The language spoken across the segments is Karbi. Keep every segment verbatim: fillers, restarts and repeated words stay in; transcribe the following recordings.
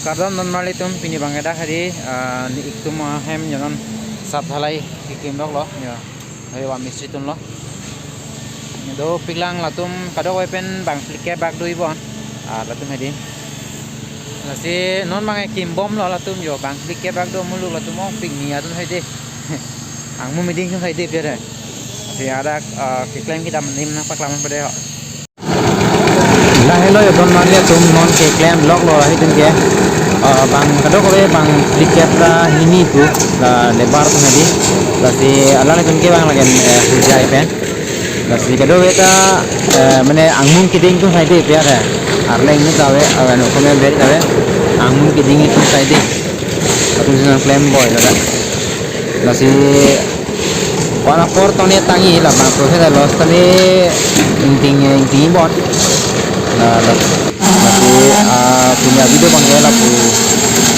Kardom non marli atum, pini abang ke dak hedi, ah, ne-ik atum ahem jo non sap dhalai kekim loklo, jo. Hei wa mistri atumlo. Dopiklang latum kadokave pen bang phlikep bak do-i bon. Ah, latum hedi. Lasi non abang ke kimbomlo latum jo, bang phlikep bak do muluk latum ongpik ni atum hedi. Angmu miding atum hedi pia de. Lasi hadak, ah, keklem kedam adim nangpaklang pade ho. Lahelo jo don marli atum, non keklem loklo ahi atum ke. Ah, bang kadokave bang phlikep ra hini pu la labour atum hedi. Lasi alanglitum ke bang lagen, eh, hujai pen. Lasi kadokave ta, eh, mane angmun keding atum hedi pia de. Arleng atum ta ave, ave no kome bet ta ave. Angmun keding atum hedi. Atum si nangklem boi lo da. Lasi wan apor tone tangji la bang process lo tame ingting ingting bon. La, la, lasi, ah, pini avideo abang ke lapu,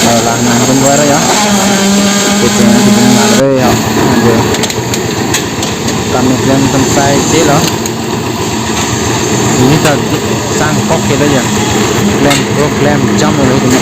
ah, lang nangdun boi ra jo. Kita kita nang re jo. Oke. Kami klem atum saidelo. Ini ta sangkok kedo jo. Klem pro klem jam oleh ini.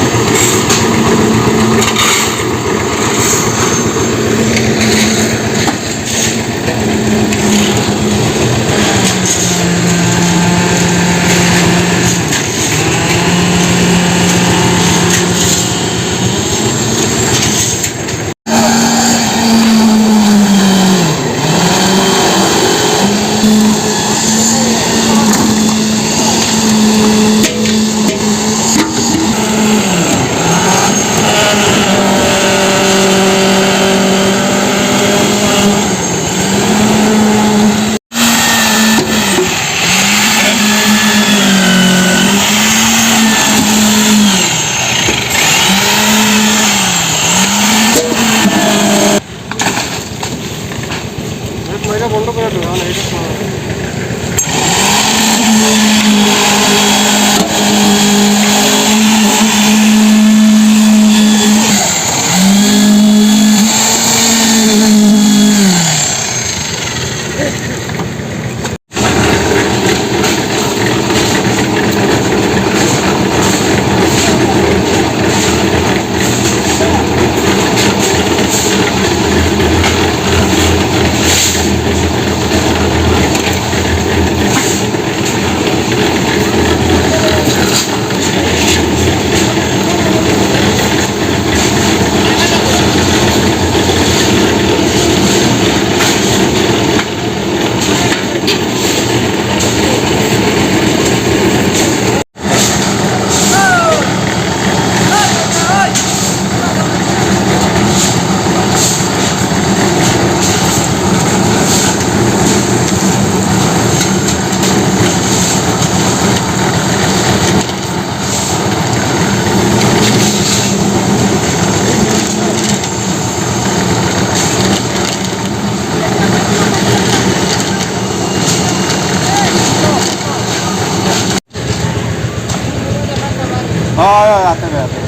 Oh, ya, ya, atte, atte.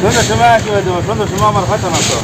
Sudah semua, sudah semua, sudah semua, marah kata masuk.